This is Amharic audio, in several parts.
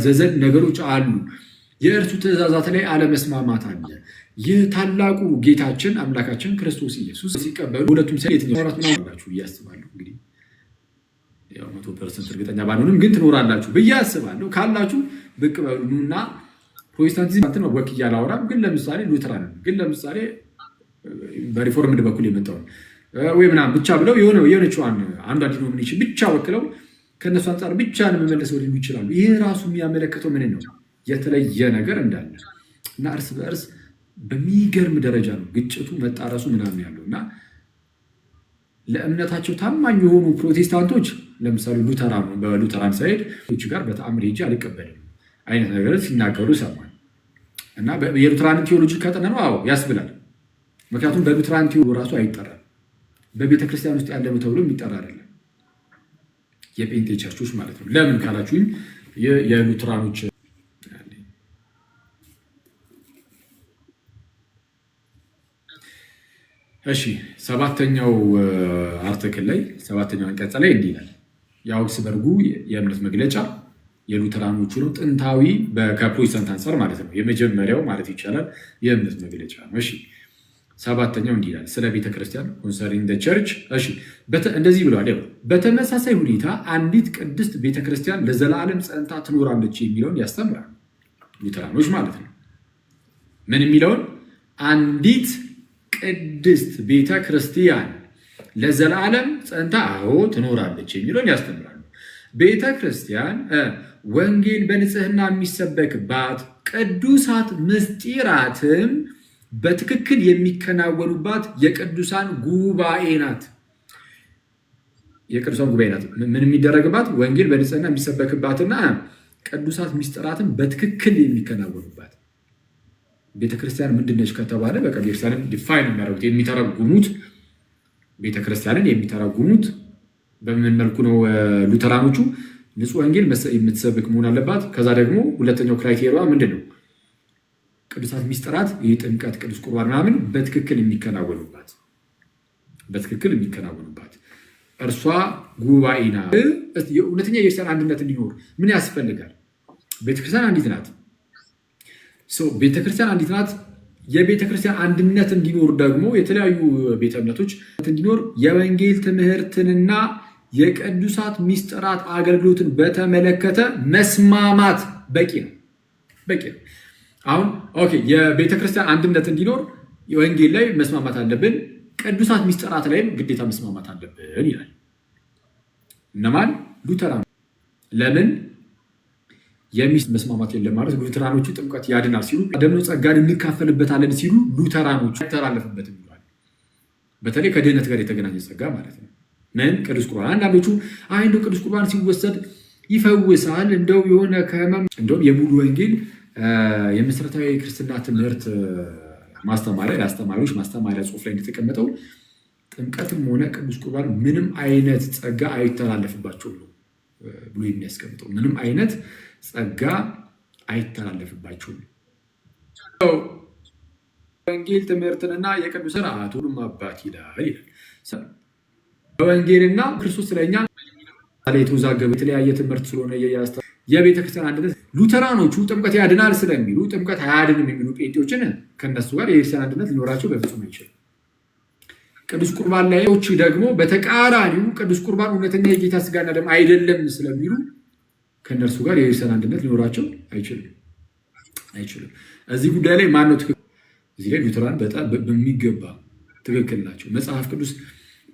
ያዘዘን ነገሮች አሉ። የእርሱ ትእዛዛት ላይ አለመስማማት አለ። ይህ ታላቁ ጌታችን አምላካችን ክርስቶስ ኢየሱስ ሲቀበሉ ሁለቱም የትኛው አላችሁ ብዬ አስባለሁ። እንግዲህ ያው 100% እርግጠኛ ባልሆንም ግን ትኖራላችሁ ብዬ አስባለሁ። ካላችሁ ብቅ በሉና ፕሮቴስታንቲዝም እንትን ወክዬ አላወራም፣ ግን ለምሳሌ ሉተራን፣ ግን ለምሳሌ በ Reformed በኩል የመጣውን ወይ ምናምን ብቻ ብለው የሆነችዋን አንዷ denomination ብቻ ወክለው ከእነሱ አንጻር ብቻ ነው የምመለሰው ሊሉ ይችላሉ። ይህ ራሱ የሚያመለክተው ምን ነው? የተለየ ነገር እንዳለ እና እርስ በእርስ በሚገርም ደረጃ ነው ግጭቱ መጣረሱ ምናምን ያለው። እና ለእምነታቸው ታማኝ የሆኑ ፕሮቴስታንቶች ለምሳሌ ሉተራን በ Lutheran side ጋር በተአምር ሄጄ አልቀበልም አይነት ነገር ሲናገሩ ይሰማል። እና የ Lutheran ን theology ካጠናነው አዎ ያስብላል። ምክንያቱም በ Lutheran theology ራሱ አይጠራም። በቤተክርስቲያን ውስጥ ያለ ነው ተብሎ የሚጠራ አይደለም። የጴንጤ ቸርቾች ማለት ነው። ለምን ካላችሁኝ የሉትራኖች እሺ፣ ሰባተኛው article ላይ፣ ሰባተኛው አንቀጽ ላይ እንዲህ ይላል። የአውግስበርጉ የእምነት መግለጫ የሉተራኖቹ ነው። ጥንታዊ ከፕሮቴስታንት አንጻር ማለት ነው። የመጀመሪያው ማለት ይቻላል የእምነት መግለጫ ነው። እሺ፣ ሰባተኛው እንዲህ ይላል ስለ ቤተክርስቲያን፣ concerning church። እሺ፣ እንደዚህ ብለዋል። በተመሳሳይ ሁኔታ አንዲት ቅድስት ቤተክርስቲያን ለዘላለም ጸንታ ትኖራለች የሚለውን ያስተምራል። ሉተራኖች ማለት ነው። ምን የሚለውን? አንዲት ቅድስት ቤተ ክርስቲያን ለዘላለም ጸንታ አዎ ትኖራለች የሚለውን ያስተምራሉ። ቤተ ክርስቲያን ወንጌል በንጽህና የሚሰበክባት፣ ቅዱሳት ምስጢራትም በትክክል የሚከናወኑባት የቅዱሳን ጉባኤ ናት። የቅዱሳን ጉባኤ ናት። ምን የሚደረግባት? ወንጌል በንጽህና የሚሰበክባትና ቅዱሳት ምስጢራትን በትክክል የሚከናወኑባት ቤተክርስቲያን ምንድነች ከተባለ በቃ ቤተክርስቲያንን define የሚያደርጉት፣ የሚተረጉሙት፣ ቤተክርስቲያንን የሚተረጉሙት በምን መልኩ ነው? ሉተራኖቹ ንጹህ ወንጌል የምትሰብክ መሆን አለባት። ከዛ ደግሞ ሁለተኛው criteria ምንድን ነው? ቅዱሳት ሚስጥራት፣ ይህ ጥምቀት፣ ቅዱስ ቁርባን ምናምን በትክክል የሚከናወኑባት እርሷ ጉባኤ ናት። እውነተኛ የቤተክርስቲያን አንድነት እንዲኖር ምን ያስፈልጋል? ቤተክርስቲያን አንዲት ናት። ቤተክርስቲያን አንዲት ናት። የቤተክርስቲያን አንድነት እንዲኖር ደግሞ የተለያዩ ቤተ እምነቶች እንዲኖር የወንጌል ትምህርትንና የቅዱሳት ሚስጥራት አገልግሎትን በተመለከተ መስማማት በቂ ነው፣ በቂ ነው። አሁን okay፣ የቤተክርስቲያን አንድነት እንዲኖር የወንጌል ላይ መስማማት አለብን፣ ቅዱሳት ሚስጥራት ላይም ግዴታ መስማማት አለብን ይላል። እነማን? ሉተራን። ለምን የሚስ መስማማት የለም ማለት ሉተራኖቹ ጥምቀት ያድናል ሲሉ ደግሞ ጸጋን እንካፈልበታለን ሲሉ ሉተራኖቹ አይተላለፍበትም ይሏል። በተለይ ከድህነት ጋር የተገናኘ ጸጋ ማለት ነው። ምን ቅዱስ ቁርባን፣ አንዳንዶቹ አይ እንደው ቅዱስ ቁርባን ሲወሰድ ይፈውሳል፣ እንደው የሆነ ከህመም፣ እንደውም የሙሉ ወንጌል የመሰረታዊ ክርስትና ትምህርት ማስተማሪያ፣ የአስተማሪዎች ማስተማሪያ ጽሑፍ ላይ እንደተቀመጠው ጥምቀትም ሆነ ቅዱስ ቁርባን ምንም አይነት ጸጋ አይተላለፍባቸውም ነው ብሎ የሚያስቀምጠው። ምንም አይነት ጸጋ አይተላለፍባቸውም። ወንጌል ትምህርትንና የቅዱስ ስርዓት ሁሉም አባት ይላል ይላል። በወንጌልና ክርስቶስ ስለኛ የተወዛገበ የተለያየ ትምህርት ስለሆነ የቤተክርስቲያን አንድነት ሉተራኖቹ ጥምቀት ያድናል ስለሚሉ ጥምቀት አያድንም የሚሉ ጴንጤዎችን ከእነሱ ጋር የቤተክርስቲያን አንድነት ሊኖራቸው በፍጹም አይችልም። ቅዱስ ቁርባን ላዮች ደግሞ በተቃራኒው ቅዱስ ቁርባን እውነተኛ የጌታ ስጋና ደም አይደለም ስለሚሉ ከእነርሱ ጋር የቤተክርስቲያን አንድነት ሊኖራቸው አይችልም አይችልም። እዚህ ጉዳይ ላይ ማነው ትክክል? እዚህ ላይ ሉተራን በጣም በሚገባ ትክክል ናቸው። መጽሐፍ ቅዱስ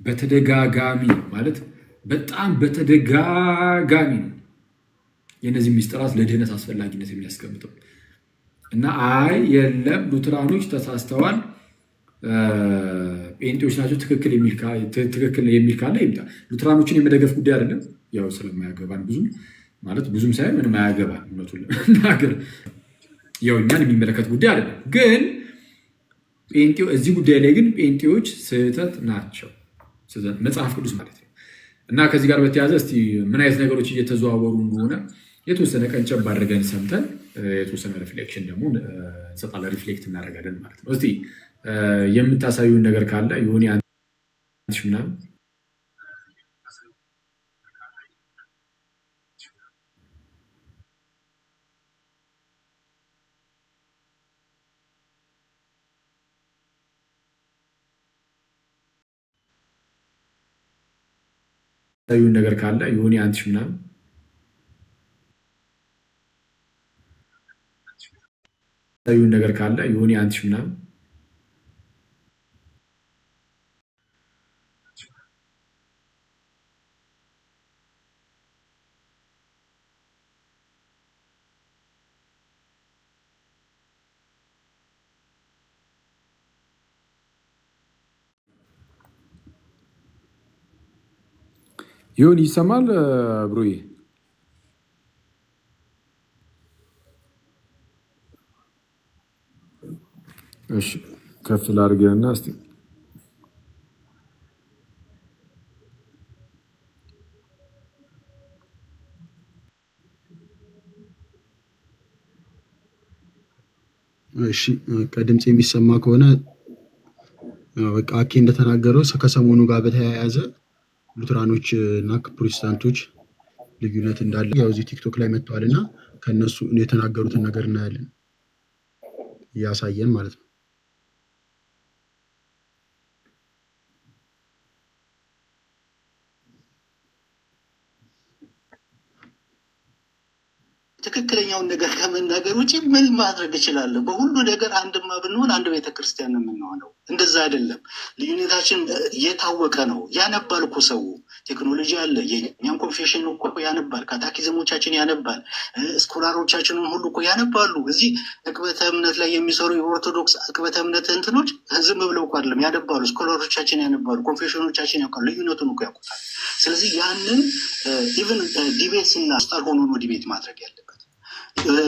በተደጋጋሚ፣ ማለት በጣም በተደጋጋሚ ነው የእነዚህ ሚስጥራት ለድህነት አስፈላጊነት የሚያስቀምጠው። እና አይ የለም ሉተራኖች ተሳስተዋል፣ ጴንጤዎች ናቸው ትክክል የሚል ካለ ይምጣ። ሉተራኖችን የመደገፍ ጉዳይ አይደለም፣ ያው ስለማያገባን ብዙም፣ ማለት ብዙም ሳይሆን ምንም አያገባን፣ እውነቱን ለመናገር ያው እኛን የሚመለከት ጉዳይ አይደለም። ግን እዚህ ጉዳይ ላይ ግን ጴንጤዎች ስህተት ናቸው፣ መጽሐፍ ቅዱስ ማለት ነው። እና ከዚህ ጋር በተያያዘ እስቲ ምን አይነት ነገሮች እየተዘዋወሩ እንደሆነ የተወሰነ ቀንጨብ አድርገን ሰምተን የተወሰነ reflection ደግሞ እንሰጣለን፣ reflect እናደርጋለን ማለት ነው። እስቲ የምታሳዩን ነገር ካለ የሆነ ምናምን። ታዩን ነገር ካለ የሆነ አንትሽ ምናምን ታዩን ነገር ካለ የሆነ አንትሽ ምናምን። ይሁን ይሰማል bro ዬ? እሺ፣ ከፍ ላድርግህና እስኪ። እሺ፣ ከድምፅ የሚሰማ ከሆነ በቃ አኬ እንደተናገረው ከሰሞኑ ጋር በተያያዘ ሉትራኖች እና ፕሮቴስታንቶች ልዩነት እንዳለ ያው እዚህ ቲክቶክ ላይ መጥተዋል እና ከእነሱ የተናገሩትን ነገር እናያለን፣ እያሳየን ማለት ነው። ትክክለኛውን ነገር ከመናገር ውጭ ምን ማድረግ እችላለሁ? በሁሉ ነገር አንድማ ብንሆን አንድ ቤተክርስቲያን ነው የምንሆነው። እንደዛ አይደለም። ልዩነታችን የታወቀ ነው። ያነባል እኮ ሰው፣ ቴክኖሎጂ አለ። የእኛም confession እኮ ያነባል፣ ካታኪዝሞቻችን ያነባል፣ scholar ኦቻችንን ሁሉ እኮ ያነባሉ። እዚህ ዕቅበተ እምነት ላይ የሚሰሩ የኦርቶዶክስ ዕቅበተ እምነት እንትኖች ዝም ብለው እኮ አይደለም፣ ያነባሉ። Scholar ኦቻችን ያነባሉ፣ confession ኦቻችን ያውቃሉ፣ ልዩነቱን እኮ ያውቁታል። ስለዚህ ያንን even debate ስና ሆኖ ነው debate ማድረግ ያለበት።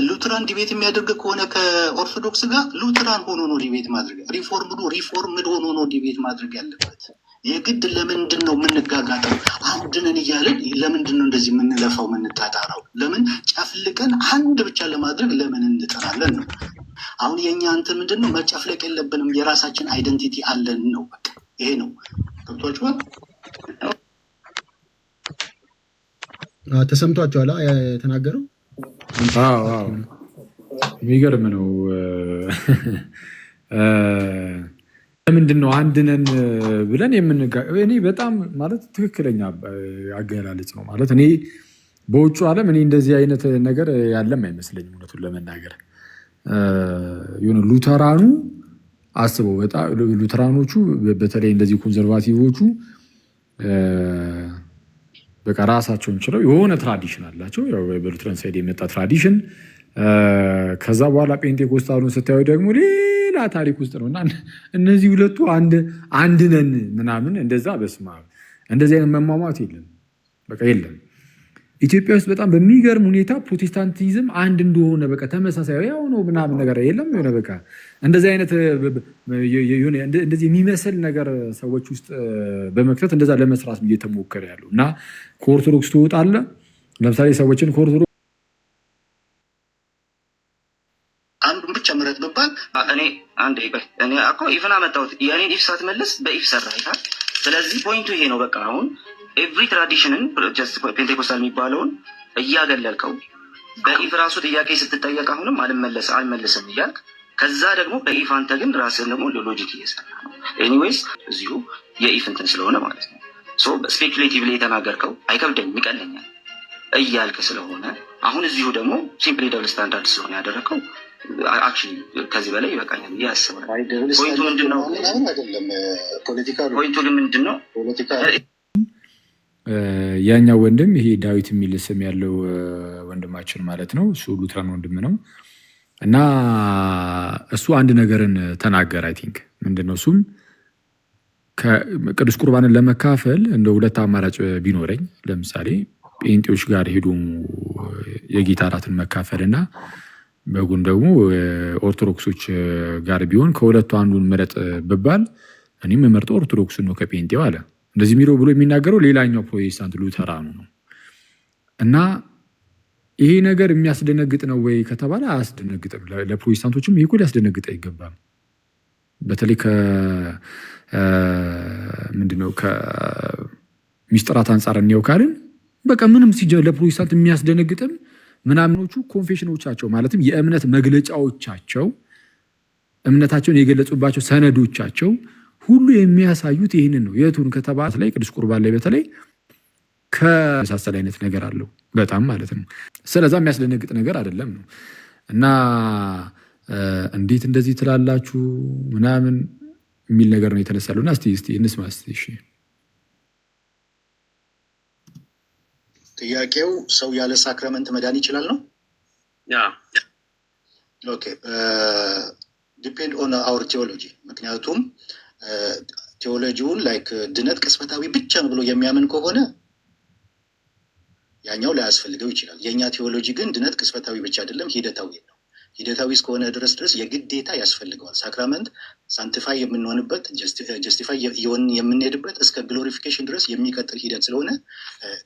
ሉትራን debate የሚያደርግ ከሆነ ከኦርቶዶክስ ጋር ሉትራን ሆኖ ነው debate ማድረግ፣ Reformed ኡ Reformed ሆኖ ነው debate ማድረግ ያለበት። የግድ ለምንድን ነው የምንጋጋጠው? አንድ ነን እያለን ለምንድን ነው እንደዚህ የምንለፋው የምንጣጣረው? ለምን ጨፍልቀን አንድ ብቻ ለማድረግ ለምን እንጥራለን ነው። አሁን የእኛ እንትን ምንድን ነው፣ መጨፍለቅ የለብንም፣ የራሳችን identity አለን ነው። በቃ ይሄ ነው። ገብቷችኋል? ተሰምቷቸዋል የተናገረው? አዎ፣ የሚገርም ነው። ለምንድን ነው አንድ ነን ብለን የምንጋ እኔ በጣም ማለት ትክክለኛ አገላለጽ ነው። ማለት እኔ በውጩ ዓለም እኔ እንደዚህ አይነት ነገር ያለም አይመስለኝም። እውነቱን ለመናገር የሆነ ሉተራኑ አስበው፣ በጣም ሉተራኖቹ በተለይ እንደዚህ conservative ኦቹ በቃ ራሳቸውን ችለው የሆነ tradition አላቸው። ያው በ Lutheran side የመጣ tradition። ከዛ በኋላ ጴንጤኮስታሉን ስታዩ ደግሞ ሌላ ታሪክ ውስጥ ነው እና እነዚህ ሁለቱ አንድ ነን ምናምን እንደዛ፣ በስመ አብ፣ እንደዚህ አይነት መሟሟት የለም፣ በቃ የለም። ኢትዮጵያ ውስጥ በጣም በሚገርም ሁኔታ ፕሮቴስታንቲዝም አንድ እንደሆነ በቃ ተመሳሳይ ያው ነው ምናምን ነገር የለም። የሆነ በቃ እንደዚህ አይነት እንደዚህ የሚመስል ነገር ሰዎች ውስጥ በመክተት እንደዛ ለመስራት እየተሞከረ ያለው እና ከኦርቶዶክስ ትወጣለህ። ለምሳሌ ሰዎችን ከኦርቶዶክስ አንዱን ብቻ ምረጥ ብባል እኔ አንድ እኔ እኮ if ን አመጣሁት፣ የእኔን if ሳትመልስ በ if ሰራ ይታል። ስለዚህ point ኡ ይሄ ነው። በቃ አሁን every tradition ን ፔንቴኮስታል የሚባለውን እያገለልከው በ if ራሱ ጥያቄ ስትጠየቅ አሁንም አልመለስ አልመልስም እያልክ ከዛ ደግሞ በ if አንተ ግን ራስህን ደግሞ logic እየሰራ ነው። Anyways እዚሁ የ if እንትን ስለሆነ ማለት ነው speculatively የተናገርከው አይከብደኝም ይቀለኛል እያልክ ስለሆነ አሁን እዚሁ ደግሞ simply double standard ስለሆነ ያደረግከው actually ከዚህ በላይ ይበቃኛል ብዬ አስባለሁ። Point ኡ ምንድን ነው? አይደለም ፖለቲካ Point ኡ ግን ምንድን ነው? ፖለቲካ። ያኛው ወንድም ይሄ ዳዊት የሚል ስም ያለው ወንድማችን ማለት ነው። እሱ ሉትራን ወንድም ነው እና እሱ አንድ ነገርን ተናገር። I think ምንድን ነው እሱም ቅዱስ ቁርባንን ለመካፈል እንደ ሁለት አማራጭ ቢኖረኝ፣ ለምሳሌ ጴንጤዎች ጋር ሄዶ የጌታ እራትን መካፈል እና በጎን ደግሞ ኦርቶዶክሶች ጋር ቢሆን ከሁለቱ አንዱን ምረጥ ብባል እኔም የምመርጠው ኦርቶዶክሱን ነው ከጴንጤው አለ። እንደዚህ የሚለው ብሎ የሚናገረው ሌላኛው ፕሮቴስታንት ሉተራኑ ነው። እና ይሄ ነገር የሚያስደነግጥ ነው ወይ ከተባለ አያስደነግጥም። ለፕሮቴስታንቶችም ይሄ እኮ ሊያስደነግጥ አይገባም። በተለይ ምንድነው ከሚስጥራት አንጻር እንየው ካልን በቃ ምንም ለፕሮቴስታንት የሚያስደነግጥም ምናምኖቹ confession ኦቻቸው ማለትም የእምነት መግለጫዎቻቸው፣ እምነታቸውን የገለጹባቸው ሰነዶቻቸው ሁሉ የሚያሳዩት ይህንን ነው። የቱን ከተባለ ላይ ቅዱስ ቁርባን ላይ በተለይ ከመሳሰል አይነት ነገር አለው በጣም ማለት ነው። ስለዛ የሚያስደነግጥ ነገር አይደለም ነው። እና እንዴት እንደዚህ ትላላችሁ ምናምን የሚል ነገር ነው የተነሳሉ። እና እስቲ እስቲ እንስማ እስቲ። እሺ። ጥያቄው ሰው ያለ sacrament መዳን ይችላል ነው? Yeah. Okay, depend on our theology። ምክንያቱም theology ውን like ድነት ቅጽበታዊ ብቻ ነው ብሎ የሚያምን ከሆነ ያኛው ላያስፈልገው ይችላል። የእኛ ቴዎሎጂ ግን ድነት ቅጽበታዊ ብቻ አይደለም፣ ሂደታዊ ነው። ሂደታዊ እስከሆነ ድረስ የግዴታ ያስፈልገዋል። Sacrament sanctify የምንሆንበት፣ justify የሆን የምንሄድበት፣ እስከ glorification ድረስ የሚቀጥል ሂደት ስለሆነ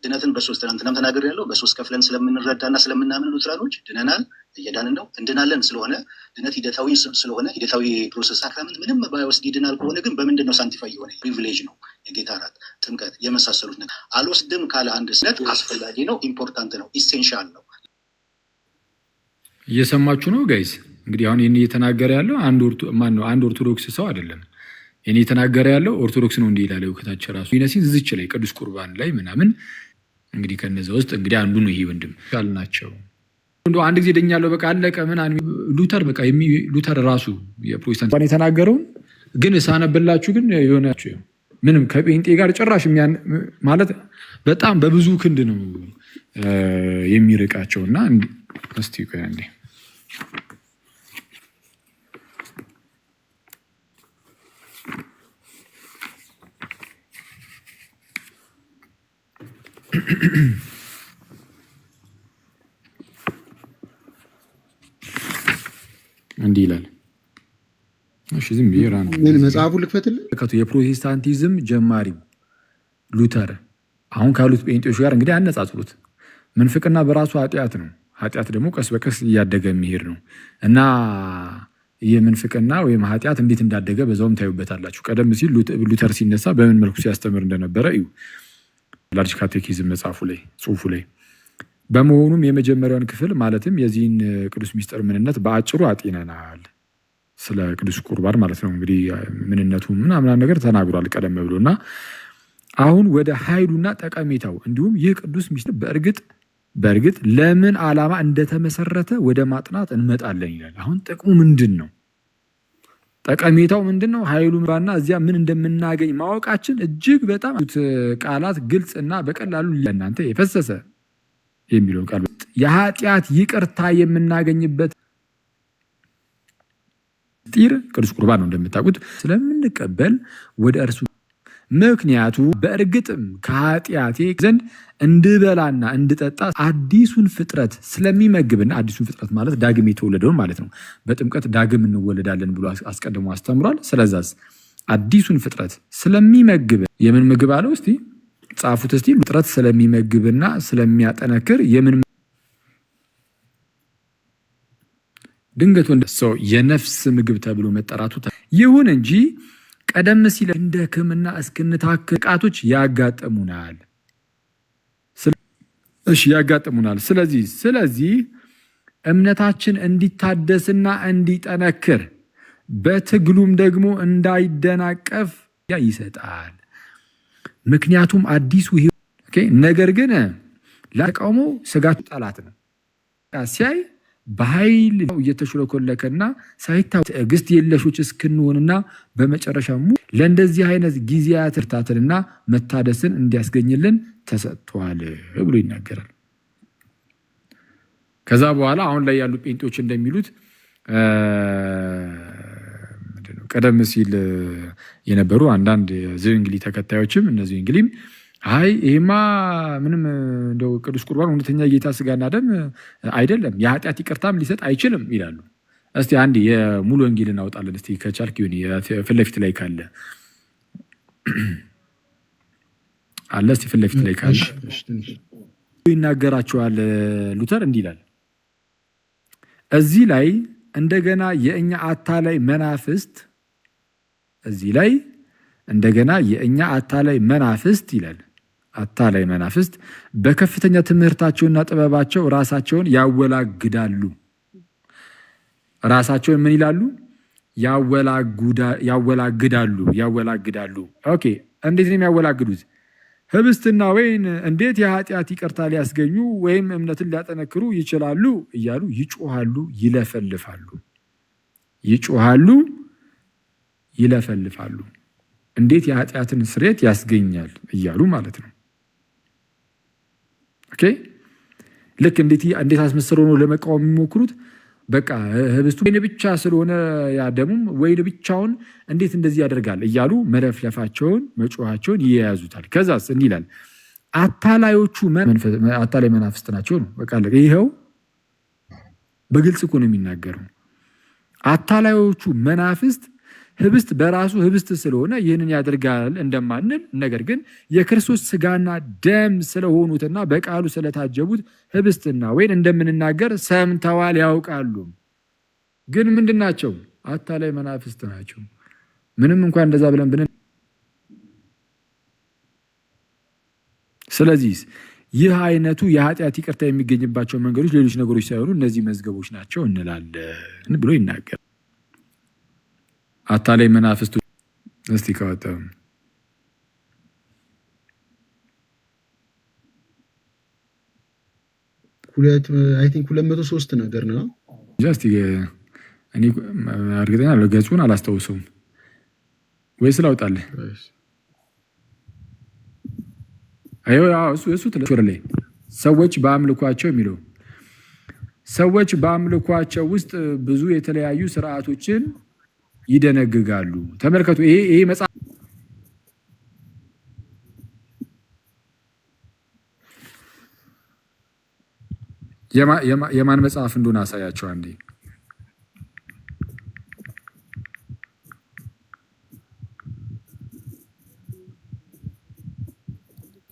ድነትን በሶስት፣ ትናንትናም ተናግሬያለሁ፣ በሶስት ከፍለን ስለምንረዳና ስለምናምን ሉትራኖች ድነናል፣ እየዳንን ነው፣ እንድናለን ስለሆነ፣ ድነት ሂደታዊ ስለሆነ፣ ሂደታዊ process፣ sacrament ምንም ባይወስድ ይድናል ከሆነ ግን በምንድን ነው sanctify የሆነ? Privilege ነው የጌታ እራት፣ ጥምቀት የመሳሰሉት ነገር። አልወስድም ካለ አንድ ስነት አስፈላጊ ነው፣ important ነው፣ essential ነው። እየሰማችሁ ነው guys? እንግዲህ አሁን ይህን እየተናገረ ያለው አንድ ማን ነው? አንድ ኦርቶዶክስ ሰው አይደለም። ይህን እየተናገረ ያለው ኦርቶዶክስ ነው እንዲህ ይላል። ከታች ራሱ ይነሲን ዝች ላይ ቅዱስ ቁርባን ላይ ምናምን እንግዲህ ከነዚ ውስጥ እንግዲህ አንዱ ነው ይሄ ወንድም ናቸው። እንደው አንድ ጊዜ ድኛለሁ በቃ አለቀ ምናምን። ሉተር በቃ ሉተር ራሱ የፕሮቴስታንት የተናገረውን ግን ሳነብላችሁ ግን የሆነ ምንም ከጴንጤ ጋር ጭራሽ ማለት በጣም በብዙ ክንድ ነው የሚርቃቸው። እና እስቲ ቆይ አንዴ። እንዲህ ይላል። እሺ ዝም ብዬ ምን መጽሐፉ ልክፈትልህ? የፕሮቴስታንቲዝም ጀማሪው ሉተር አሁን ካሉት ጴንጤዎች ጋር እንግዲህ አነጻጽሩት። ምንፍቅና በራሱ ኃጢአት ነው። ኃጢአት ደግሞ ቀስ በቀስ እያደገ የሚሄድ ነው። እና የምንፍቅና ወይም ኃጢአት እንዴት እንዳደገ በዛውም ታዩበታላችሁ። ቀደም ሲል ሉተር ሲነሳ በምን መልኩ ሲያስተምር እንደነበረ እዩ። Large Catechism መጽሐፉ ላይ፣ ጽሁፉ ላይ። በመሆኑም የመጀመሪያውን ክፍል ማለትም የዚህን ቅዱስ ሚስጥር ምንነት በአጭሩ አጢነናል። ስለ ቅዱስ ቁርባን ማለት ነው። እንግዲህ ምንነቱ ምናምን ነገር ተናግሯል ቀደም ብሎ። እና አሁን ወደ ኃይሉና ጠቀሜታው እንዲሁም ይህ ቅዱስ ሚስጥር በእርግጥ በእርግጥ ለምን ዓላማ እንደተመሰረተ ወደ ማጥናት እንመጣለን ይላል። አሁን ጥቅሙ ምንድን ነው? ጠቀሜታው ምንድን ነው? ኃይሉ ባና እዚያ ምን እንደምናገኝ ማወቃችን እጅግ በጣም ቃላት ግልጽ እና በቀላሉ ለእናንተ የፈሰሰ የሚለውን ቃል የኃጢአት ይቅርታ የምናገኝበት ምስጢር ቅዱስ ቁርባን ነው። እንደምታውቁት ስለምንቀበል ወደ እርሱ ምክንያቱ በእርግጥም ከኃጢአቴ ዘንድ እንድበላና እንድጠጣ አዲሱን ፍጥረት ስለሚመግብና፣ አዲሱን ፍጥረት ማለት ዳግም የተወለደውን ማለት ነው። በጥምቀት ዳግም እንወለዳለን ብሎ አስቀድሞ አስተምሯል። ስለዛስ አዲሱን ፍጥረት ስለሚመግብ የምን ምግብ አለው? እስቲ ጻፉት እስቲ። ፍጥረት ስለሚመግብና ስለሚያጠነክር የምን ድንገት ወንድ ሰው የነፍስ ምግብ ተብሎ መጠራቱ። ይሁን እንጂ ቀደም ሲል እንደ ሕክምና እስክንታክል ቃቶች ያጋጥሙናል። እሺ ያጋጥሙናል። ስለዚህ እምነታችን እንዲታደስና እንዲጠነክር በትግሉም ደግሞ እንዳይደናቀፍ ይሰጣል። ምክንያቱም አዲሱ ነገር ግን ለተቃውሞ ስጋቱ ጠላት ነው ሲያይ በኃይል እየተሽለኮለከና ሳይታ ትዕግስት የለሾች እስክንሆንና በመጨረሻ ለእንደዚህ አይነት ጊዜያት እርታትንና መታደስን እንዲያስገኝልን ተሰጥቷል ብሎ ይናገራል። ከዛ በኋላ አሁን ላይ ያሉ ጴንጤዎች እንደሚሉት ቀደም ሲል የነበሩ አንዳንድ ዝዊንግሊ ተከታዮችም እነ ዝዊንግሊም አይ ይሄማ ምንም እንደው ቅዱስ ቁርባን እውነተኛ ጌታ ስጋና ደም አይደለም፣ የኃጢአት ይቅርታም ሊሰጥ አይችልም ይላሉ። እስቲ አንድ የሙሉ ወንጌል እናወጣለን። እስቲ ከቻልክ ይሁን ፊት ለፊት ላይ ካለ አለ። እስቲ ፊት ለፊት ላይ ካለ ይናገራቸዋል። ሉተር እንዲህ ይላል። እዚህ ላይ እንደገና የእኛ አታላይ መናፍስት፣ እዚህ ላይ እንደገና የእኛ አታላይ መናፍስት ይላል፣ አታላይ መናፍስት በከፍተኛ ትምህርታቸውና ጥበባቸው ራሳቸውን ያወላግዳሉ። ራሳቸውን ምን ይላሉ? ያወላግዳሉ። ያወላግዳሉ። Okay፣ እንዴት ነው የሚያወላግዱት? ህብስትና ወይን እንዴት የኃጢአት ይቅርታ ሊያስገኙ ወይም እምነትን ሊያጠነክሩ ይችላሉ እያሉ ይጮሃሉ፣ ይለፈልፋሉ። ይጮሃሉ፣ ይለፈልፋሉ። እንዴት የኃጢአትን ስርየት ያስገኛል እያሉ ማለት ነው። Okay፣ ልክ እንዴት አስመስለው ነው ለመቃወም የሚሞክሩት? በቃ ህብስቱ ወይን ብቻ ስለሆነ ያ ደሙም ወይን ብቻውን እንዴት እንደዚህ ያደርጋል እያሉ መለፍለፋቸውን መጮኻቸውን ይያያዙታል። ከዛስ እንዲህ ይላል፣ አታላዮቹ አታላይ መናፍስት ናቸው ነው። በቃ ይኸው በግልጽ እኮ ነው የሚናገረው። አታላዮቹ መናፍስት ህብስት በራሱ ህብስት ስለሆነ ይህንን ያደርጋል እንደማንል፣ ነገር ግን የክርስቶስ ስጋና ደም ስለሆኑትና በቃሉ ስለታጀቡት ህብስትና ወይን እንደምንናገር ሰምተዋል፣ ያውቃሉ። ግን ምንድን ናቸው? አታላይ መናፍስት ናቸው። ምንም እንኳን እንደዛ ብለን ብን ስለዚህ ይህ አይነቱ የኃጢአት ይቅርታ የሚገኝባቸው መንገዶች ሌሎች ነገሮች ሳይሆኑ እነዚህ መዝገቦች ናቸው እንላለን ብሎ ይናገራል። አታላይ መናፍስቱ እስቲ ከወጣ I think 203 ነገር ነው። እስቲ እኔ እርግጠኛ ገጹን አላስታውሰውም ወይስ ላውጣልህ? እሱ ላይ ሰዎች በአምልኳቸው የሚለው ሰዎች በአምልኳቸው ውስጥ ብዙ የተለያዩ ስርዓቶችን ይደነግጋሉ። ተመልከቱ። ይሄ መጽሐፍ የማን መጽሐፍ እንደሆነ አሳያቸው አንዴ።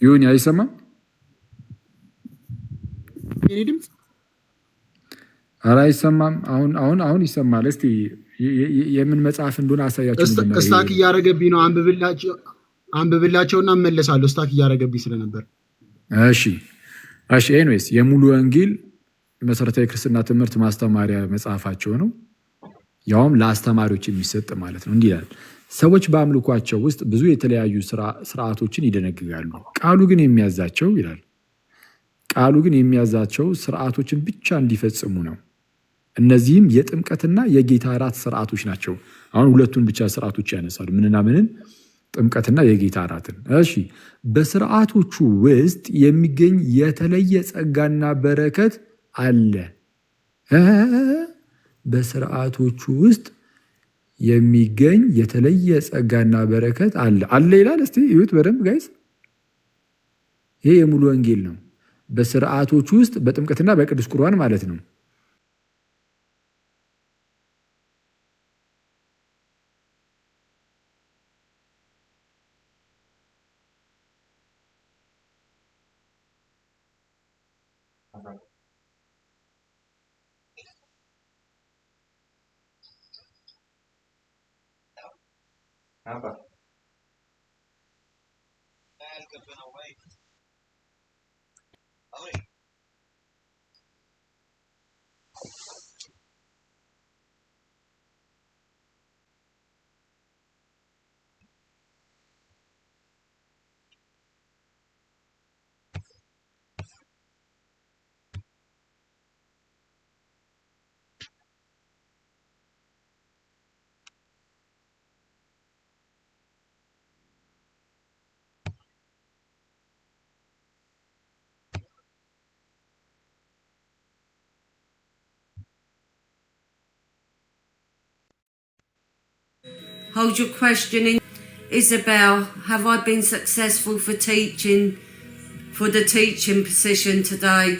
ይሁን አይሰማም? የኔ ድምፅ ኧረ አይሰማም። አሁን አሁን አሁን ይሰማል። እስቲ የምን መጽሐፍ እንደሆነ አሳያቸው። Stuck እያደረገብኝ ነው። አንብብላቸውና እመለሳለሁ። Stuck እያደረገብኝ ስለነበር። እሺ እሺ። Anyways የሙሉ ወንጌል መሰረታዊ ክርስትና ትምህርት ማስተማሪያ መጽሐፋቸው ነው። ያውም ለአስተማሪዎች የሚሰጥ ማለት ነው። እንዲህ ይላል፣ ሰዎች በአምልኳቸው ውስጥ ብዙ የተለያዩ ስርዓቶችን ይደነግጋሉ። ቃሉ ግን የሚያዛቸው ይላል ቃሉ ግን የሚያዛቸው ስርዓቶችን ብቻ እንዲፈጽሙ ነው። እነዚህም የጥምቀትና የጌታ እራት ስርዓቶች ናቸው። አሁን ሁለቱን ብቻ ስርዓቶች ያነሳሉ። ምንና ምንን? ጥምቀትና የጌታ እራትን። እሺ፣ በስርዓቶቹ ውስጥ የሚገኝ የተለየ ጸጋና በረከት አለ። በስርዓቶቹ ውስጥ የሚገኝ የተለየ ጸጋና በረከት አለ አለ ይላል። እስቲ እዩት በደንብ guys። ይሄ የሙሉ ወንጌል ነው። በስርዓቶቹ ውስጥ በጥምቀትና በቅዱስ ቁርባን ማለት ነው። Hold your question in. Isabel, have I been successful for teaching, for the teaching position today?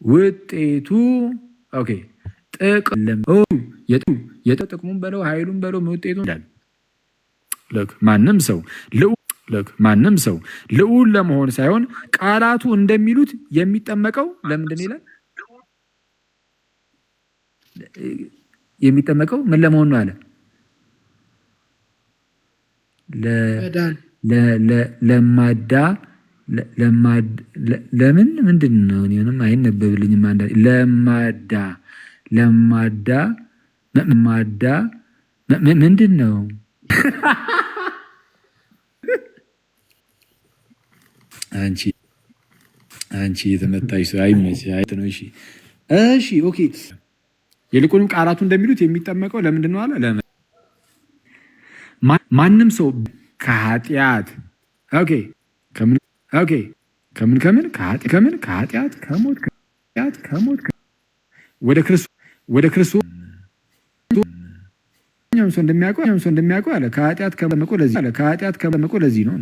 ውጤቱ okay ጥቅም የጥቅሙን በለው ኃይሉን በለው ውጤቱ ማንም ሰው ማንም ሰው ልዑል ለመሆን ሳይሆን ቃላቱ እንደሚሉት የሚጠመቀው ለምንድን ነው ይላል። የሚጠመቀው ምን ለመሆን ነው አለ። ለማዳ ለምን ምንድን ነው? ምንም አይነበብልኝም። ለማዳ ለማዳ ማዳ ምንድን ነው? አንቺ አንቺ የተመታሽ ሰው አይመችሽ። ነው። እሺ እሺ፣ okay። ይልቁንም ቃላቱ እንደሚሉት የሚጠመቀው ለምንድን ነው አለ። ማንም ሰው ከኃጢአት okay፣ ከምን okay፣ ከምን ከምን ከምን ከኃጢአት ከሞት ከሞት ወደ ክርስቶስ ወደ ክርስቶስ ሰው እንደሚያውቀው ሰው እንደሚያውቀው አለ ከኃጢአት ከመቆ ለዚህ አለ ከኃጢአት ከመቆ ለዚህ ነው።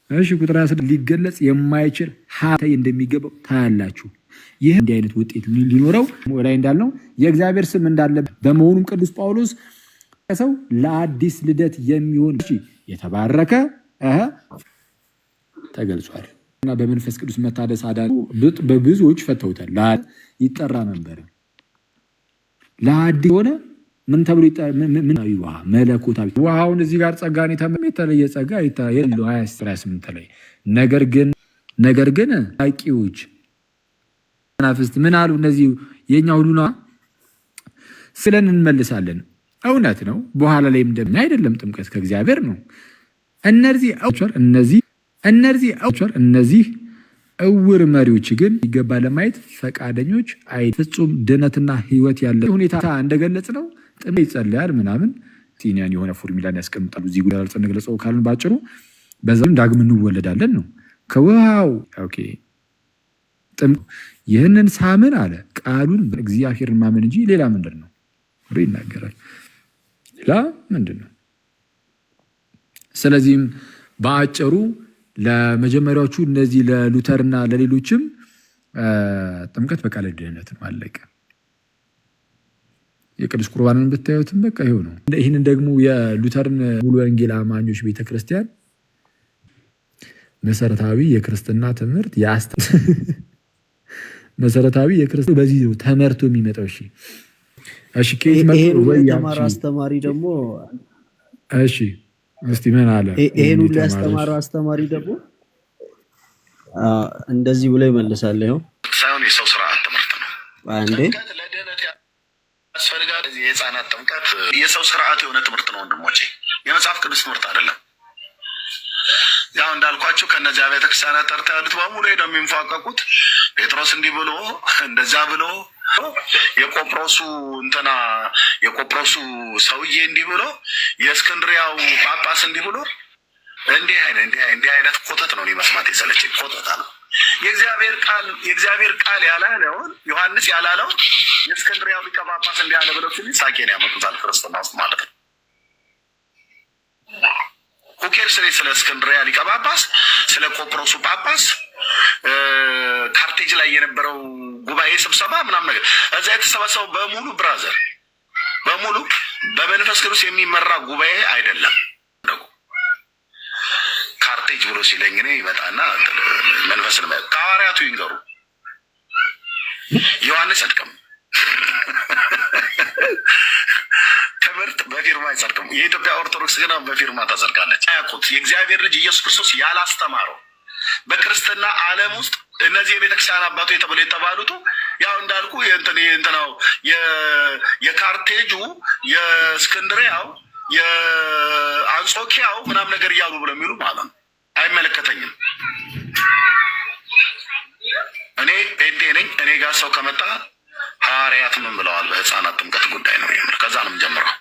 እሺ ቁጥር 26 ሊገለጽ የማይችል ሀብት እንደሚገባው ታያላችሁ። ይህ እንዲህ አይነት ውጤት ሊኖረው ላይ እንዳልነው የእግዚአብሔር ስም እንዳለ በመሆኑም ቅዱስ ጳውሎስ ሰው ለአዲስ ልደት የሚሆን የተባረከ ተገልጿል እና በመንፈስ ቅዱስ መታደስ አዳ በብዙዎች ፈተውታል። ይጠራ ነበረ ለአዲስ ሆነ ምን ተብሎ ምን ውሃ መለኮታዊ ውሃውን እዚህ ጋር ጸጋን የተለየ ጸጋ የለው 28 ላይ ነገር ግን ነገር ግን አቂዎች መናፍስት ምን አሉ? እነዚህ የኛ ሁሉ ስለን እንመልሳለን። እውነት ነው። በኋላ ላይ እንደምን አይደለም ጥምቀት ከእግዚአብሔር ነው። እነዚህ እነዚህ እነዚህ እነዚህ እውር መሪዎች ግን ይገባ ለማየት ፈቃደኞች አይ ፍጹም ድነትና ህይወት ያለ ሁኔታ እንደገለጽ ነው። ጥም ይጸለያል ምናምን ሲኒያን የሆነ ፎርሙላን ያስቀምጣሉ። እዚህ ጉዳይ ገለጸው ካልን ባጭሩ በዛም ዳግም እንወለዳለን ነው። ከውሃው okay ጥም ይህንን ሳምን አለ ቃሉን እግዚአብሔርን ማመን እንጂ ሌላ ምንድን ነው ብሎ ይናገራል። ሌላ ምንድን ነው? ስለዚህም በአጭሩ ለመጀመሪያዎቹ እነዚህ ለሉተርና ለሌሎችም ጥምቀት በቃ ለድህነት ነው፣ አለቀ። የቅዱስ ቁርባንን ብታዩትም በቃ ይኸው ነው። ይህንን ደግሞ የሉተርን ሙሉ ወንጌል አማኞች ቤተክርስቲያን መሰረታዊ የክርስትና ትምህርት መሰረታዊ የክርስትና በዚህ ተመርቶ የሚመጣው። እሺ እሺ፣ ከየት መጥቶ ወይ የተማረ አስተማሪ ደግሞ እሺ፣ እስቲ ምን አለ? ይሄን ሁሉ ያስተማረው አስተማሪ ደግሞ እንደዚህ ብሎ ይመልሳል። ይኸው ሳይሆን የሰው ስርዓት ትምህርት ነው። አንዴ ያስፈልጋል። የህፃናት ጥምቀት የሰው ስርዓት የሆነ ትምህርት ነው ወንድሞቼ፣ የመጽሐፍ ቅዱስ ትምህርት አይደለም። ያው እንዳልኳቸው ከእነዚያ ቤተክርስቲያናት ጠርታ ያሉት በሙሉ ሄደው የሚንፏቀቁት ጴጥሮስ እንዲህ ብሎ እንደዛ ብሎ የቆጵሮሱ እንትና የቆጵሮሱ ሰውዬ እንዲህ ብሎ የእስክንድሪያው ጳጳስ እንዲህ ብሎ እንዲህ አይነት እንዲህ አይነት ኮተት ነው እኔ መስማት የሰለቸኝ ኮተት ነው። የእግዚአብሔር ቃል የእግዚአብሔር ቃል ያላለውን ዮሐንስ ያላለውን የእስክንድሪያው ሊቀ ጳጳስ እንዲህ አለ ብለው ሲል ሳቄን ያመጡታል ክርስትና ውስጥ ማለት ነው። Who cares እኔ ስለ እስክንድሪያ ሊቀ ጳጳስ፣ ስለ ቆጵሮሱ ጳጳስ፣ ካርቴጅ ላይ የነበረው ጉባኤ ስብሰባ ምናምን ነገር እዛ የተሰበሰበው በሙሉ brother በሙሉ በመንፈስ ቅዱስ የሚመራ ጉባኤ አይደለም። ካርቴጅ ብሎ ሲለኝ እኔ ይመጣና መንፈስን ከሐዋርያቱ ይንገሩ። ዮሐንስ አይጸድቅም፣ ትምህርት በፊርማ አይጸድቅም። የኢትዮጵያ ኦርቶዶክስ ግን በፊርማ ታጸድቃለች። አያውቁት የእግዚአብሔር ልጅ ኢየሱስ ክርስቶስ ያላስተማረው በክርስትና ዓለም ውስጥ እነዚህ የቤተክርስቲያን አባቶች ተብሎ የተባሉት ያው እንዳልኩ እንትናው የካርቴጁ የእስክንድሪያው የአንጾኪያው ምናምን ነገር እያሉ ብለው የሚሉ ማለት ነው። አይመለከተኝም። እኔ ጴንጤ ነኝ። እኔ ጋር ሰው ከመጣ ሐዋርያት ምን ብለዋል በህፃናት ጥምቀት ጉዳይ ነው የምልህ። ከዛ ነው የምጀምረው።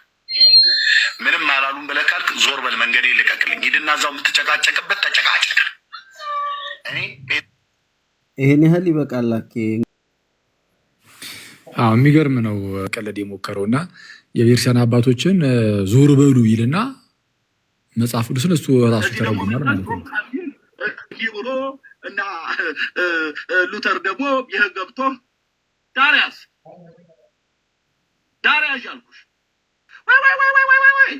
ምንም አላሉም ብለህ ካልክ ዞር በል፣ መንገዴ ልቀቅልኝ። ሂድና እዛው የምትጨቃጨቅበት ተጨቃጨቅ። እኔ ይሄን ያህል ይበቃል። አዎ የሚገርም ነው። ቀለድ የሞከረው እና የቤተክርስቲያን አባቶችን ዞር በሉ ይልና መጽሐፍ ቅዱስን እሱ ራሱ ተረጉሟል ማለት ነው። ብሎ እና ሉተር ደግሞ ይህ ገብቶ ዳርያስ ዳርያዥ አልኩሽ። ወይ ወይ ወይ ወይ ወይ ወይ ወይ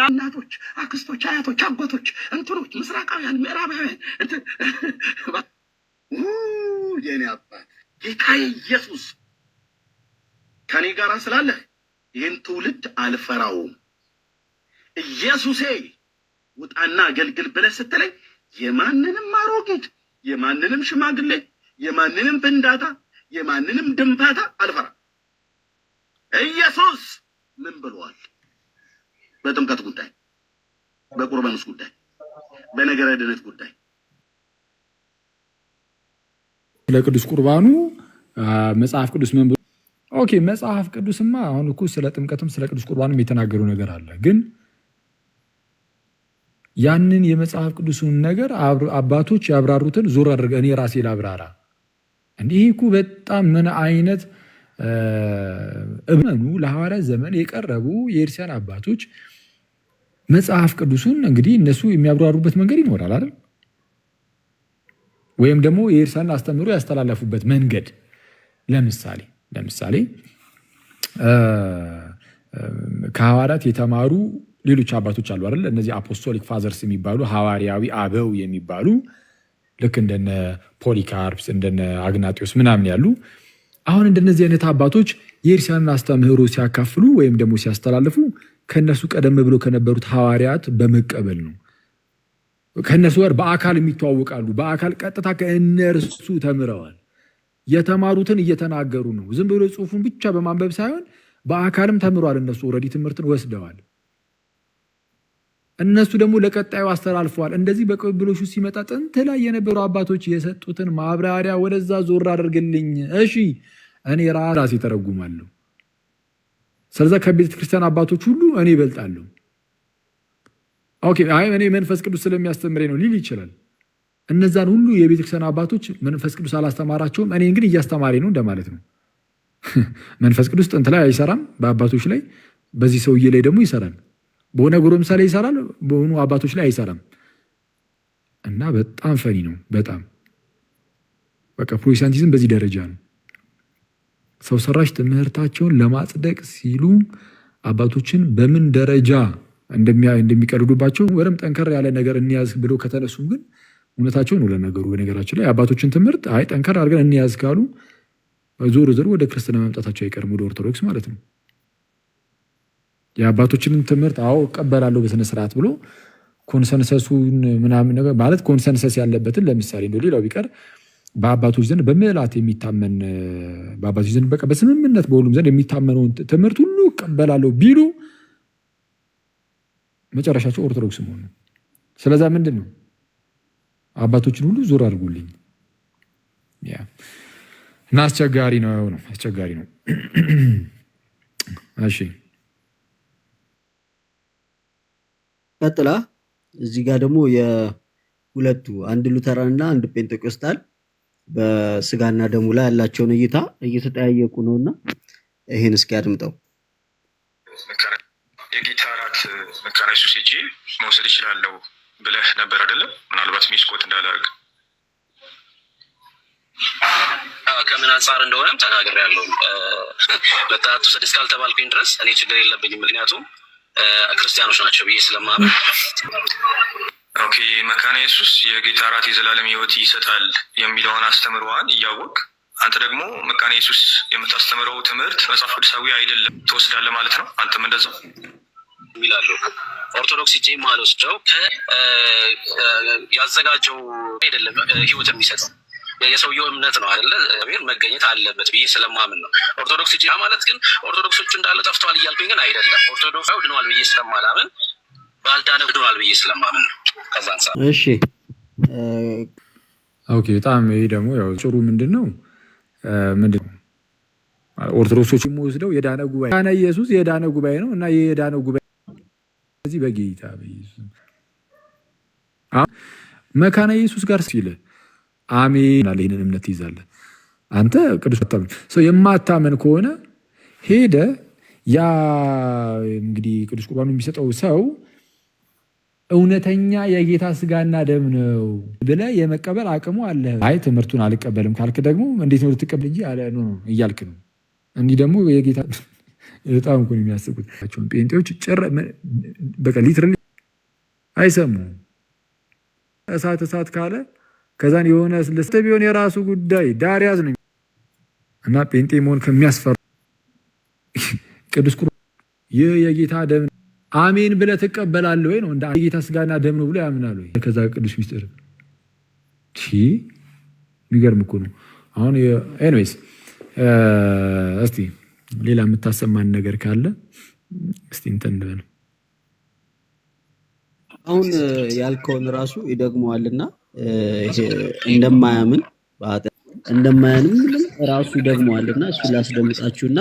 እናቶች፣ አክስቶች፣ አያቶች፣ አጎቶች፣ እንትኖች፣ ምስራቃውያን፣ ምዕራባውያን እንትን የኔ አባት ጌታዬ ኢየሱስ ከኔ ጋር ስላለህ ይህን ትውልድ አልፈራውም። ኢየሱሴ ውጣና አገልግል ብለህ ስትለኝ የማንንም አሮጊት፣ የማንንም ሽማግሌ፣ የማንንም ፍንዳታ፣ የማንንም ድንፋታ አልፈራም። ኢየሱስ ምን ብለዋል? በጥምቀት ጉዳይ፣ በቁርባንስ ጉዳይ፣ በነገረ ድነት ጉዳይ። ስለ ቅዱስ ቁርባኑ መጽሐፍ ቅዱስ ምን ብሎ okay፣ መጽሐፍ ቅዱስማ አሁን እኮ ስለ ጥምቀትም ስለ ቅዱስ ቁርባኑም የተናገሩ ነገር አለ። ግን ያንን የመጽሐፍ ቅዱሱን ነገር አባቶች ያብራሩትን ዞር አድርገህ እኔ ራሴ ላብራራ። እንዲህ እኮ በጣም ምን አይነት እመኑ ለሐዋርያት ዘመን የቀረቡ የኤርሲያን አባቶች መጽሐፍ ቅዱሱን እንግዲህ እነሱ የሚያብራሩበት መንገድ ይኖራል አይደል? ወይም ደግሞ የኤርሳን አስተምህሮ ያስተላለፉበት መንገድ ለምሳሌ ከሐዋርያት የተማሩ ሌሎች አባቶች አሉ አይደል? እነዚህ apostolic fathers የሚባሉ፣ ሐዋርያዊ አበው የሚባሉ፣ ልክ እንደነ ፖሊካርፕስ፣ እንደነ አግናጢዮስ ምናምን ያሉ። አሁን እንደነዚህ አይነት አባቶች የኤርሲያንን አስተምህሮ ሲያካፍሉ ወይም ደግሞ ሲያስተላልፉ ከእነሱ ቀደም ብሎ ከነበሩት ሐዋርያት በመቀበል ነው። ከእነሱ ጋር በአካል የሚተዋወቃሉ። በአካል ቀጥታ ከእነርሱ ተምረዋል። የተማሩትን እየተናገሩ ነው። ዝም ብሎ ጽሑፉን ብቻ በማንበብ ሳይሆን በአካልም ተምረዋል። እነሱ already ትምህርትን ወስደዋል። እነሱ ደግሞ ለቀጣዩ አስተላልፈዋል። እንደዚህ በቅብብሎሹ ሲመጣ ጥንት ላይ የነበሩ አባቶች የሰጡትን ማብራሪያ ወደዛ ዞር አድርግልኝ፣ እሺ እኔ ራሴ ተረጉማለሁ። ስለዛ ከቤተ ክርስቲያን አባቶች ሁሉ እኔ እበልጣለሁ። Okay፣ አይ እኔ መንፈስ ቅዱስ ስለሚያስተምረኝ ነው ሊል ይችላል። እነዛን ሁሉ የቤተክርስቲያን አባቶች መንፈስ ቅዱስ አላስተማራቸውም፣ እኔን ግን እያስተማረኝ ነው እንደማለት ነው። መንፈስ ቅዱስ ጥንት ላይ አይሰራም በአባቶች ላይ፣ በዚህ ሰውዬ ላይ ደግሞ ይሰራል። በሆነ ጎረምሳ ላይ ይሰራል፣ በሆኑ አባቶች ላይ አይሰራም። እና በጣም funny ነው። በጣም በቃ ፕሮቴስታንቲዝም በዚህ ደረጃ ነው። ሰው ሰራሽ ትምህርታቸውን ለማጽደቅ ሲሉ አባቶችን በምን ደረጃ እንደሚቀልዱባቸው። ወደም ጠንከር ያለ ነገር እንያዝ ብሎ ከተነሱም ግን እውነታቸውን ነው ለነገሩ። በነገራችን ላይ አባቶችን ትምህርት አይ ጠንከር አድርገን እንያዝ ካሉ ዞሮ ዞሮ ወደ ክርስትና መምጣታቸው አይቀርም፣ ወደ ኦርቶዶክስ ማለት ነው። የአባቶችንን ትምህርት አዎ እቀበላለሁ በስነ ስርዓት ብሎ consensus ኡን ምናምን ነገር ማለት consensus ያለበትን፣ ለምሳሌ እንደው ሌላው ቢቀር በአባቶች ዘንድ በምልአት የሚታመን፣ በአባቶች ዘንድ በቃ በስምምነት በሁሉም ዘንድ የሚታመነውን ትምህርት ሁሉ እቀበላለሁ ቢሉ መጨረሻቸው ኦርቶዶክስ መሆን ነው። ስለዛ ምንድን ነው አባቶችን ሁሉ ዞር አድርጉልኝ እና አስቸጋሪ ነው፣ አስቸጋሪ ነው። እሺ። ቀጥላ እዚህ ጋር ደግሞ የሁለቱ አንድ ሉተራን እና አንድ ጴንጤቆስታል በስጋና ደሙ ላይ ያላቸውን እይታ እየተጠያየቁ ነው እና ይሄን እስኪ አድምጠው። የጌታ እራት መካነ ኢየሱስ ሄጄ መውሰድ እችላለሁ ብለህ ነበር አይደለም? ምናልባት misquote እንዳላደርግ። ከምን አንጻር እንደሆነም ተናግሬያለሁ። መጥተህ አትውሰድ እስካልተባልኩኝ ድረስ እኔ ችግር የለብኝም። ምክንያቱም ክርስቲያኖች ናቸው ብዬ ስለማምን። Okay፣ መካነ ኢየሱስ የጌታ እራት የዘላለም ሕይወት ይሰጣል የሚለውን አስተምሮዋን እያወቅ አንተ ደግሞ መካነ ኢየሱስ የምታስተምረው ትምህርት መጽሐፍ ቅዱሳዊ አይደለም ትወስዳለህ ማለት ነው። አንተም እንደዛው ይላሉ። ኦርቶዶክስ ሄጄ የማልወስደው ያዘጋጀው አይደለም ህይወት የሚሰጠው፣ የሰውየው እምነት ነው አይደለ? እግዚአብሔር መገኘት አለበት ብዬ ስለማምን ነው። ኦርቶዶክስ ሄጄ ማለት ግን ኦርቶዶክሶቹ እንዳለ ጠፍተዋል እያልኩኝ ግን አይደለም። ኦርቶዶክስ ድነዋል ብዬ ስለማላምን፣ ባልዳነ ድነዋል ብዬ ስለማምን ነው። ከዛ አንጻር እሺ። Okay፣ በጣም ይሄ ደግሞ ያው ጭሩ ምንድን ነው? ኦርቶዶክሶች የሚወስደው የዳነ ጉባኤ ዳነ ኢየሱስ የዳነ ጉባኤ ነው እና ይህ የዳነ ጉባኤ እዚህ በጌታ በኢየሱስ መካነ ኢየሱስ ጋር ሲል አሜን አለ። ይህንን እምነት ትይዛለህ አንተ። ቅዱስ ሰው የማታመን ከሆነ ሄደ ያ እንግዲህ ቅዱስ ቁርባኑ የሚሰጠው ሰው እውነተኛ የጌታ ስጋና ደም ነው ብለህ የመቀበል አቅሙ አለ። አይ ትምህርቱን አልቀበልም ካልክ ደግሞ እንዴት ነው ልትቀበል እንጂ አለ no እያልክ ነው። እንዲህ ደግሞ የጌታ በጣም እኮ ነው የሚያስቁት። ጴንጤዎች ጭር በቃ literally አይሰሙም። እሳት እሳት ካለ ከዛን የሆነ ልስተ ቢሆን የራሱ ጉዳይ ዳር ያዝ ነው እና ጴንጤ መሆን ከሚያስፈራ ቅዱስ ቁርባን ይህ የጌታ ደም አሜን ብለህ ትቀበላለህ ወይ ነው። እንደ የጌታ ስጋና ደም ነው ብሎ ያምናሉ ወይ? ከዛ ቅዱስ ሚስጥር የሚገርም እኮ ነው። አሁን anyways እስቲ ሌላ የምታሰማን ነገር ካለ እስቲ እንትን እንበል። አሁን ያልከውን ራሱ ይደግመዋልና እንደማያምን እንደማያምን ራሱ ይደግመዋልና እሱ ላስደምጣችሁና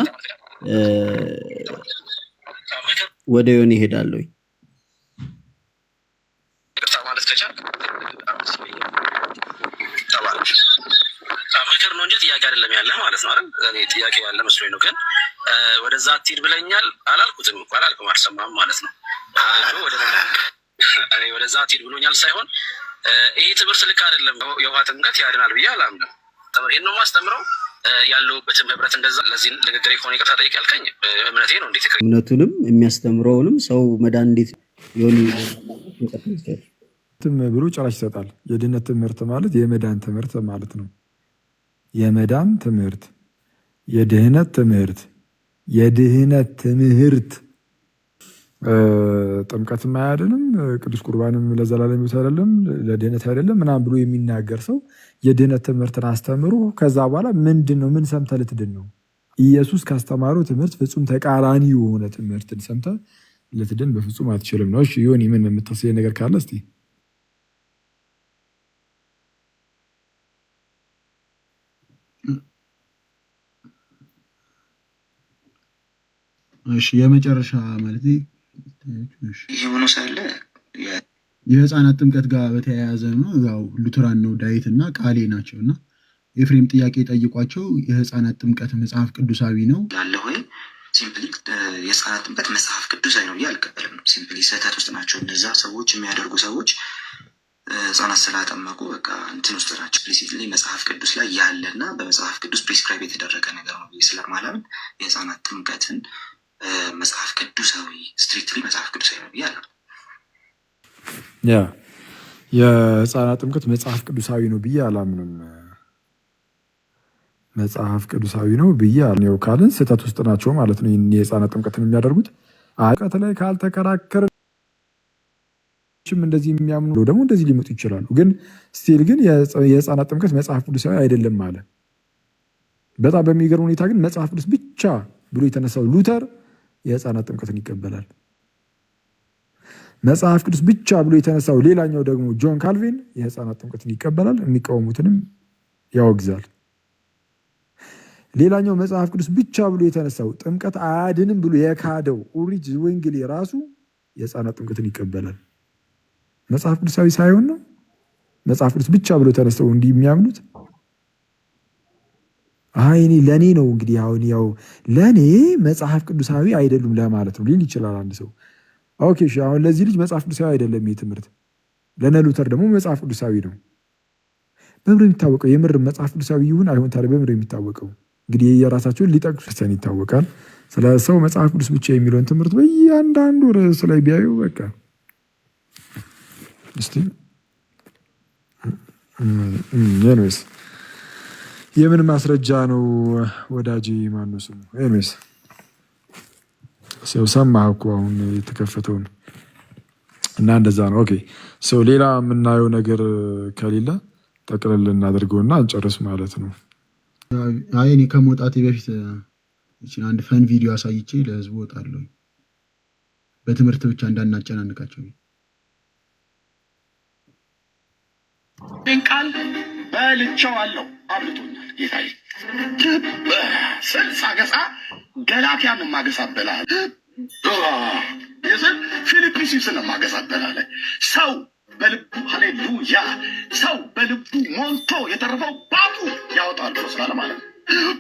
ወደ ዮኒ እሄዳለሁ። ምክር ነው እንጂ ጥያቄ አይደለም ያለ ማለት ነው አይደል? እኔ ጥያቄ ያለ መስሎኝ ነው፣ ግን ወደዛ አትሂድ ብለኛል አላልኩትም እኮ አላልኩም፣ አልሰማህም ማለት ነው። እኔ ወደዛ አትሂድ ብሎኛል ሳይሆን ይሄ ትምህርት ልክ አይደለም፣ የውሃ ጥምቀት ያድናል ብዬ አላምንም። ይህን ነው የማስተምረው ያለሁበትም ህብረት እንደዛ። ለዚህ ንግግር ከሆነ ይቅርታ ጠይቅ ያልከኝ እምነቴ ነው። እንዴት እምነቱንም የሚያስተምረውንም ሰው መዳን እንዴት ዮኒ ብሎ ጭራሽ ይሰጣል። የድነት ትምህርት ማለት የመዳን ትምህርት ማለት ነው። የመዳን ትምህርት፣ የድህነት ትምህርት፣ የድህነት ትምህርት ጥምቀትም አያድንም፣ ቅዱስ ቁርባንም ለዘላለም ሕይወት አይደለም፣ ለድህነት አይደለም ምናምን ብሎ የሚናገር ሰው የድህነት ትምህርትን አስተምሮ ከዛ በኋላ ምንድን ነው? ምን ሰምተህ ልትድን ነው? ኢየሱስ ካስተማረው ትምህርት ፍጹም ተቃራኒ የሆነ ትምህርትን ሰምተህ ልትድን በፍጹም አትችልም ነው። እሺ ዮኒ፣ ምን የምታስበው ነገር ካለ እስቲ። እሺ የመጨረሻ ማለት ይህ ሆኖ ሳለ የህፃናት ጥምቀት ጋር በተያያዘ ነው። ያው ሉትራን ነው ዳዊት እና ቃሌ ናቸው እና ኤፍሬም ጥያቄ ጠይቋቸው የህፃናት ጥምቀት መጽሐፍ ቅዱሳዊ ነው ላለ ወይ simply የህፃናት ጥምቀት መጽሐፍ ቅዱሳዊ ነው ብዬ አልቀበልም ነው። Simply ስህተት ውስጥ ናቸው እነዛ ሰዎች የሚያደርጉ ሰዎች። ህጻናት ስላጠመቁ በቃ እንትን ውስጥ ናቸው። Explicitly መጽሐፍ ቅዱስ ላይ ያለ እና በመጽሐፍ ቅዱስ prescribe የተደረገ ነገር ነው ብዬ ስለማላምን የህፃናት ጥምቀትን መጽሐፍ ቅዱሳዊ strictly መጽሐፍ ቅዱሳዊ ነው ብዬ አላምንም። ያ የህፃናት ጥምቀት መጽሐፍ ቅዱሳዊ ነው ብዬ አላምንም። መጽሐፍ ቅዱሳዊ ነው ብዬ ነው ካልን ስህተት ውስጥ ናቸው ማለት ነው። የህፃናት ጥምቀትን የሚያደርጉት ጥምቀት ላይ ካልተከራከርን እንደዚህ የሚያምኑ ደግሞ እንደዚህ ሊመጡ ይችላሉ። ግን still ግን የህፃናት ጥምቀት መጽሐፍ ቅዱሳዊ አይደለም አለ። በጣም በሚገርም ሁኔታ ግን መጽሐፍ ቅዱስ ብቻ ብሎ የተነሳው ሉተር የህፃናት ጥምቀትን ይቀበላል። መጽሐፍ ቅዱስ ብቻ ብሎ የተነሳው ሌላኛው ደግሞ ጆን ካልቪን የህፃናት ጥምቀትን ይቀበላል፣ የሚቃወሙትንም ያወግዛል። ሌላኛው መጽሐፍ ቅዱስ ብቻ ብሎ የተነሳው ጥምቀት አያድንም ብሎ የካደው ኡልሪች ዝዊንግሊ ራሱ የህፃናት ጥምቀትን ይቀበላል። መጽሐፍ ቅዱሳዊ ሳይሆን ነው መጽሐፍ ቅዱስ ብቻ ብሎ ተነስተው እንዲህ የሚያምኑት። አይ እኔ ለእኔ ነው እንግዲህ አሁን ያው ለእኔ መጽሐፍ ቅዱሳዊ አይደሉም ለማለት ነው ሊል ይችላል አንድ ሰው። Okay እሺ፣ አሁን ለዚህ ልጅ መጽሐፍ ቅዱሳዊ አይደለም ይህ ትምህርት፣ ለነ ሉተር ደግሞ መጽሐፍ ቅዱሳዊ ነው። በምር የሚታወቀው የምር መጽሐፍ ቅዱሳዊ ይሁን አይሁን ታዲያ በምር የሚታወቀው እንግዲህ የራሳቸውን ሊጠቅሱ ክርስቲያን ይታወቃል። ስለ ሰው መጽሐፍ ቅዱስ ብቻ የሚለውን ትምህርት በእያንዳንዱ ርዕስ ላይ ቢያዩ በቃ እስቲ anyways የምን ማስረጃ ነው ወዳጄ? ማነው ስሙ? Anyways ሰው ሰማህ እኮ አሁን የተከፈተውን እና እንደዛ ነው። Okay so ሌላ የምናየው ነገር ከሌለ ጠቅለል እናደርገውና እንጨርስ ማለት ነው። አይ እኔ ከመውጣቴ በፊት ይችን አንድ fun ቪዲዮ አሳይቼ ለህዝቡ እወጣለሁ። በትምህርት ብቻ እንዳናጨናንቃቸው። ቃል በልቼዋለሁ፣ አብልቶኛል ጌታዬ። ስል ሳገሳ ገላትያን የማገሳበላል ስል ፊልጵስዩስን የማገሳበላለ ሰው በልቡ ሃሌሉያ፣ ሰው በልቡ ሞልቶ የተረፈው ባፉ ያወጣል ብሎ ስላለ ማለት ነው።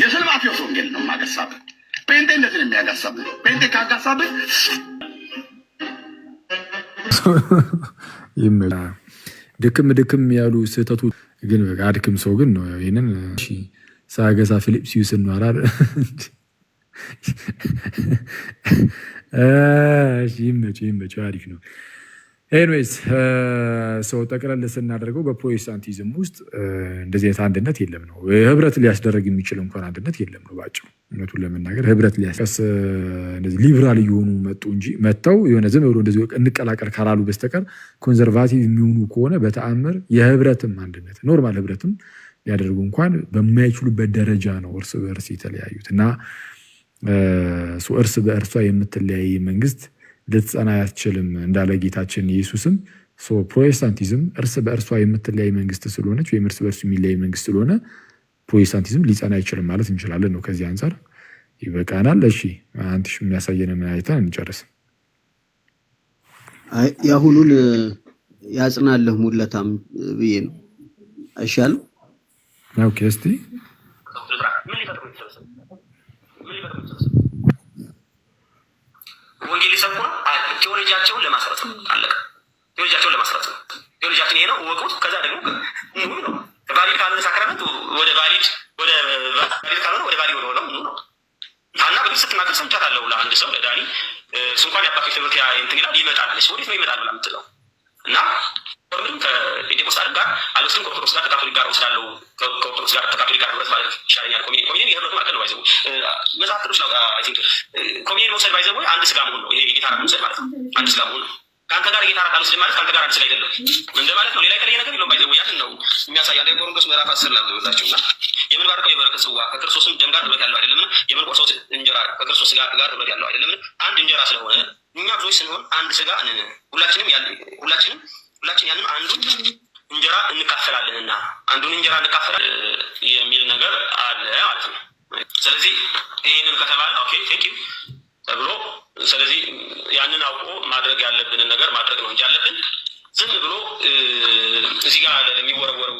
የስል ማቴዎስ ወንጌል ነው የማገሳብህ። ጴንጤ እንደዚህ ነው የሚያጋሳብህ። ጴንጤ ካጋሳብህ ድክም ድክም ያሉ ስህተቶች ግን በቃ አድክም ሰው ግን ነው። ይህንን ሳገሳ ፊልጵስዩስን ነው አይደል? ይመቸው ይመቸው፣ አሪፍ ነው። Anyways፣ so ጠቅለል ስናደርገው በፕሮቴስታንቲዝም ውስጥ እንደዚህ አይነት አንድነት የለም ነው። ህብረት ሊያስደረግ የሚችል እንኳን አንድነት የለም ነው ባጭሩ። እውነቱን ለመናገር ህብረት ሊያስቀስ እንደዚህ ሊብራል እየሆኑ መጡ እንጂ መጥተው የሆነ ዝም ብሎ እንደዚህ እንቀላቀል ካላሉ በስተቀር conservative የሚሆኑ ከሆነ በተአምር የህብረትም አንድነት normal ህብረትም ሊያደርጉ እንኳን በማይችሉበት ደረጃ ነው እርስ በእርስ የተለያዩት። እና እርስ በእርሷ የምትለያይ መንግስት ልትጸና አትችልም እንዳለ ጌታችን ኢየሱስም፣ ፕሮቴስታንቲዝም እርስ በእርሷ የምትለያይ መንግስት ስለሆነች ወይም እርስ በእርሱ የሚለያይ መንግስት ስለሆነ ፕሮቴስታንቲዝም ሊጸና አይችልም ማለት እንችላለን ነው። ከዚህ አንጻር ይበቃናል። እሺ፣ አንትሽ የሚያሳየንን አይተን እንጨርስ። የአሁኑን ያጽናለህ ሙለታም ብዬ ነው፣ አይሻልም? Okay፣ እስቲ። ምን ሊፈጥሩ የተሰበሰቡ? ምን ሊፈጥሩ የተሰበሰቡ? ወንጌል ሊሰብኩ ነው። ቴዎሎጂያቸውን ለማስረጽ ነው። አለቀ። ቴዎሎጂያቸውን ለማስረጽ ነው። ቴዎሎጂያችን ይሄ ነው፣ እወቁት። ከዛ ደግሞ ኑ ነው። Valid ካልሆነ sacrament ወደ valid ካልሆነ ወደ valid ወደ ሆነው ኑ ነው። ሀና በግልጽ ስትናገር ሰምቻታለሁ። ለአንድ ሰው ለዳኒ እሱ እንኳን የአባቶች ትምህርት እንትን ይላል ይመጣል አለች። ወዴት ነው ይመጣል ብላ የምትለው? እና ምንም ከጴንጤቆስጣል ጋር አልወስድም፣ ከኦርቶዶክስ ጋር ከካቶሊክ ጋር ወስዳለሁ። ከኦርቶዶክስ ጋር ከካቶሊክ ጋር ህብረት ማለት ይሻለኛል። Communion የህብረቱ ማዕከል ነው። By the way መጽሐፍ ቅዱስ ነው። I think communion መውሰድ by the way አንድ ስጋ መሆን ነው። ይሄ የጌታ እራት መውሰድ ማለት ነው። አንድ ስጋ መሆን ነው። ከአንተ ጋር የጌታ እራት አልወስድም ማለት ከአንተ ጋር አንድ ስጋ አይደለም እንደ ማለት ነው። ሌላ የተለየ ነገር የለውም። By the way ያንን ነው የሚያሳይ። አንደኛ ቆሮንቶስ ምዕራፍ 10 ላንብብላችሁ። እና የምንባርከው የበረከት ጽዋ ከክርስቶስም ደም ጋር ህብረት ያለው አይደለምን? የምንቆርሰው እንጀራ ከክርስቶስ ጋር ህብረት ያለው አይደለምን? አንድ እንጀራ ስለሆነ እኛ ብዙዎች ስንሆን አንድ ስጋ ነን። ሁላችንም ሁላችን ያንን አንዱን እንጀራ እንካፈላለንና አንዱን እንጀራ እንካፈላለን የሚል ነገር አለ ማለት ነው። ስለዚህ ይህንን ከተባለ okay, thank you ተብሎ፣ ስለዚህ ያንን አውቆ ማድረግ ያለብንን ነገር ማድረግ ነው እንጂ ያለብን ዝም ብሎ እዚህ ጋር ለሚወረወረው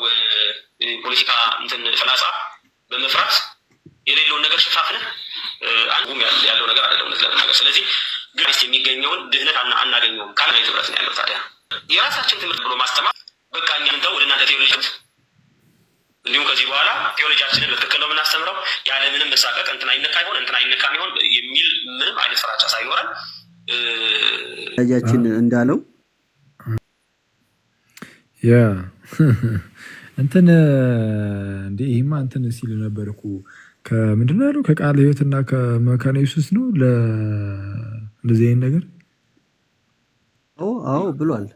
ፖለቲካ እንትን ፍላጻ በመፍራት የሌለውን ነገር ሸፋፍነህ አንዱም ያለው ነገር አይደለም እውነት ለመናገር። ስለዚህ Christ የሚገኘውን ድህነት አናገኘውም። ካለ ህብረት ነው ያለው። ታዲያ የራሳችን ትምህርት ብሎ ማስተማር በቃ እኛ እንተው ወደ እናንተ ቴዎሎጂ። እንዲሁም ከዚህ በኋላ ቴዎሎጂያችንን በትክክል ነው የምናስተምረው፣ ያለምንም መሳቀቅ እንትና ይነካ ይሆን እንትና ይነካም ይሆን የሚል ምንም አይነት ፍራቻ ሳይኖረን። ወዳጃችን እንዳለው Yeah፣ እንትን እንዴ፣ ይሄማ እንትን ሲል ነበር እኮ። ከምንድን ነው ያለው? ከቃለ ሕይወትና ከመካነ ኢየሱስ ነው ለእንደዚህ አይነት ነገር። አዎ ብሏል።